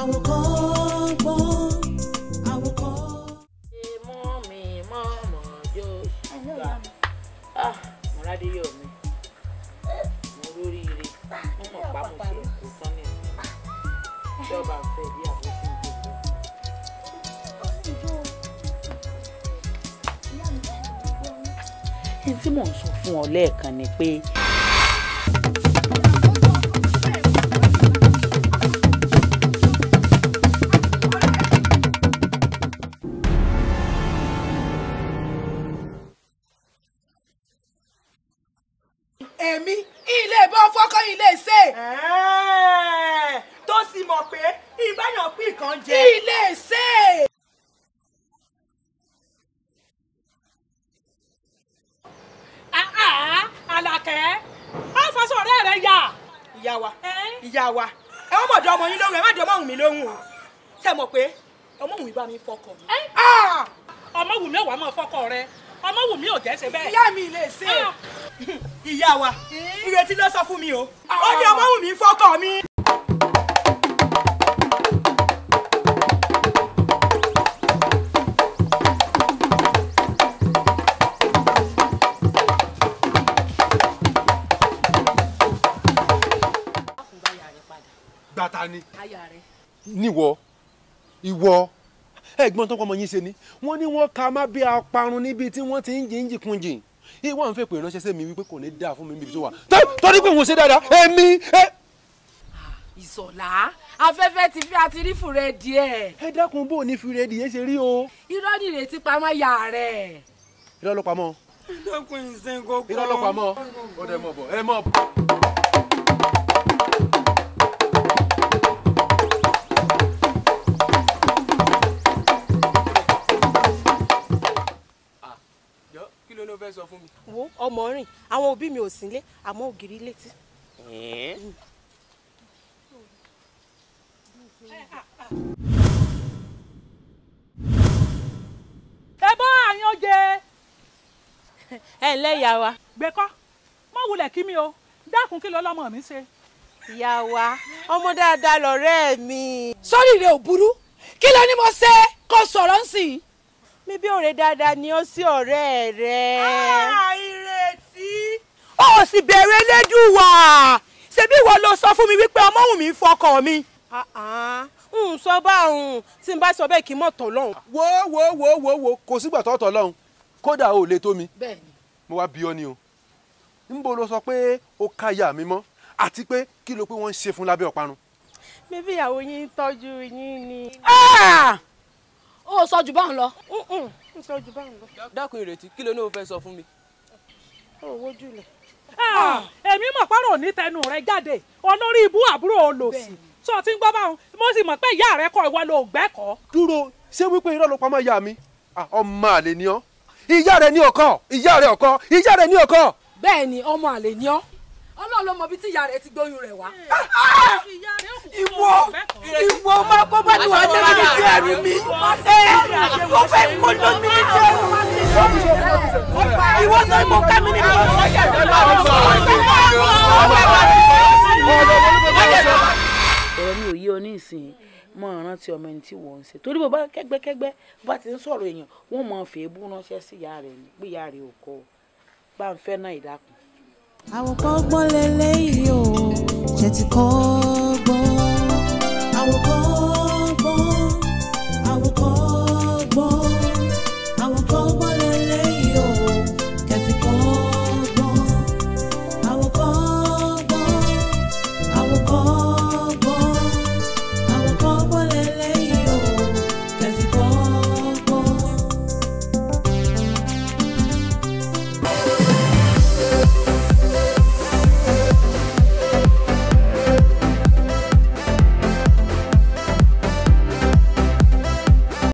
Àwòkọ́gbọ́n, àwòkọ́. Mọ́ mi mọ́ mọ́ yóò ṣùgbà. Mọ̀ládé yọ̀ mi. Mo róríire. Mo mọ̀ pa mo ṣe kó tán ní ìsìn. Ìjọba ń fẹ́ bí àbóṣe ìgbésẹ̀. Ní tí mò ń sọ fún ọ lẹ́ẹ̀kan ni pé. Èmi ilé ìbọn fọ́kọ́ ilé ṣe. Tó sì mọ̀ pé ìbáyọ̀ pín kan jẹ. Ilé ṣe. Àlàkẹ́, má fọṣọ ọ̀rẹ́ rẹ yà. Ìyá wa, ìyá wa, ẹ wọ́n mọ̀dọ̀ ọmọ yín lóhùn, ẹ má dọ̀ ọmọ mi lóhùn o. Ṣé mọ̀ pé ọmọ mi bá mi fọkọ mi. Ọmọ Wùmí ò wá mọ́ fọkọ rẹ, ọmọ Wùmí ò jẹ́ ṣe bẹ́ẹ̀. Ìyá mi lè ṣe. Ìyá wa, Ìrètí ló sọ fún mi o. Ó ní ọmọ Wùmí fọkọ mi. Gbàtà ni níwọ ìwọ ẹ̀gbọ́n tó kọ́ ọmọ yín ṣe ni wọ́n ní wọ́n ka má bí aparun níbi tí wọ́n ti ń jìn jìn jìn ìwọ ń fẹ́ pè ránṣẹ́ sí mi wípé kò ní dáa fún mi níbi tó wà torí pé òun ṣe dáadáa èmi. Ìṣọ̀lá afẹ́fẹ́ ti fi àti rí fúnrẹ́ díẹ̀. Ẹ dákun bó o ní fúrẹ́ díẹ̀ ṣe rí o. Irọ́ ni Ìrètí pamọ́ ya rẹ̀. Irọ́ ló pamọ́. Dákun ìsìn kókó. Irọ́ ló pamọ́. Ó dẹ̀ mọ̀ bọ̀ ẹ mọ̀ bọ̀. Fẹ́ sọ fún mi. Wo ọmọ rìn àwọn òbí mi ò sílé àmọ́ ògiri létí. Ẹ bọ́ àyàn jẹ. Ẹ ǹlẹ́ ìyá wa. Gbẹ̀kọ́ mọ wulẹ̀ kí mi o dákun kí lọ́lọ́mọ mi ṣe. Ìyá wa ọmọ dáadáa lọ̀rẹ́ mi. Sórí rẹ ò burú kí ló ní mo ṣe kó sọ̀rọ̀ ń sìn. Mi bí ọ̀rẹ́ dáadáa ni ó sí ọ̀rẹ́ rẹ̀. Ìrètí. Ó sì bẹ̀rẹ̀ Elédùwà. Ṣebí ìwọ ló sọ fún mi wípé ọmọ Wùmí ń fọkọ mi. N sọ báwọn tí n bá sọ bẹ́ẹ̀ kí n mọ̀ tọ̀ lọ́hùn. Wo wo wo wo wo kò sígbà tó tọ̀ lọ́hùn kódà ò lè tó mi. Bẹ́ẹ̀ni. Mo wá bí ọ ni o. Ńbo ló sọ pé ó ká ìyá mi mọ́ àti pé kí ló pé wọ́n ń ṣe fún lábẹ́ ọ̀parun. Mi bí ìyàwó yín ń tọ́jú yín ni. Ó sọ jù báwọn lọ. Ń sọ jù báwọn lọ. Dákun Ìrètí kí ló ní o fẹ́ sọ fún mi. Ó wojú lẹ̀. Èmi mọ̀ pọ́rọ̀ ní tẹnu rẹ jáde olórí ibú àbúrò olòṣì sọ ti ń gbọ́ báwọn mo sì mọ̀ pé ìyá rẹ kọ́ ìwọ ló gbẹ́kọ̀ọ́. Dúró ṣé wípé irọ́ ló pamọ́ ìyá mi ọmọ àlè ni ọ́ ìyá rẹ ní ọkọ ìyá rẹ ọkọ ìyá rẹ ní ọkọ. Bẹ́ẹ̀ ni ọmọ àlè ni ọ́ Ọlọ́run ló mọ bí tí ìyá rẹ ti gbóyún rẹ̀ wá. Ìwọ ìwọ máa kó bá ní wàá lé mi ní ti ẹrù mi. Mo fẹ́ kó ló mi ní ti ẹrù mi. Ìwọ sọ ìmọ̀ ká mi nínú Ọ̀rọ̀ mi ò yé ọ ní ìsìn mọ rántí ọmọ ẹni tí wọ́n ń ṣe torí bó bá kẹ́gbẹ́kẹ́gbẹ́ bó bá ti ń sọ̀rọ̀ èèyàn wọ́n mọ fèébú ránṣẹ́ sí ìyá rẹ̀ ni pé ìyá rẹ̀ ò kọ́ ọ bá ń fẹ́ náà ìdákun. Àwòkọ́gbọ́n lélẹ́yìí o, ṣe ti kọ́gbọ́n. Àwòkọ́.